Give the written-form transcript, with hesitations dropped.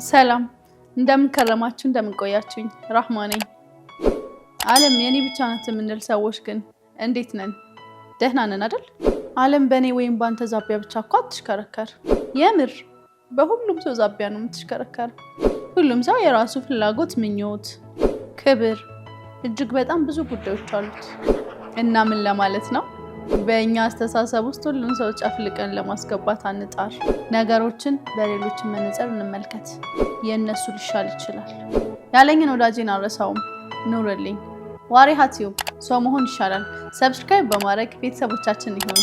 ሰላም፣ እንደምን ከረማችሁ፣ እንደምን ቆያችሁኝ? ራህማ ነኝ። ዓለም የኔ ብቻ ናት የምንል ሰዎች ግን እንዴት ነን? ደህና ነን አይደል? ዓለም በእኔ ወይም በአንተ ዛቢያ ብቻ እኮ አትሽከረከር። የምር በሁሉም ሰው ዛቢያ ነው የምትሽከረከር። ሁሉም ሰው የራሱ ፍላጎት፣ ምኞት፣ ክብር፣ እጅግ በጣም ብዙ ጉዳዮች አሉት። እና ምን ለማለት ነው? በእኛ አስተሳሰብ ውስጥ ሁሉን ሰው ጨፍልቀን ለማስገባት አንጣር። ነገሮችን በሌሎችን መነጽር እንመልከት። የእነሱ ሊሻል ይችላል። ያለኝን ወዳጄን አልረሳውም። ኑርልኝ። ዋሬ ሀቲዩብ ሰው መሆን ይሻላል። Subscribe በማድረግ ቤተሰቦቻችን ይሁኑ።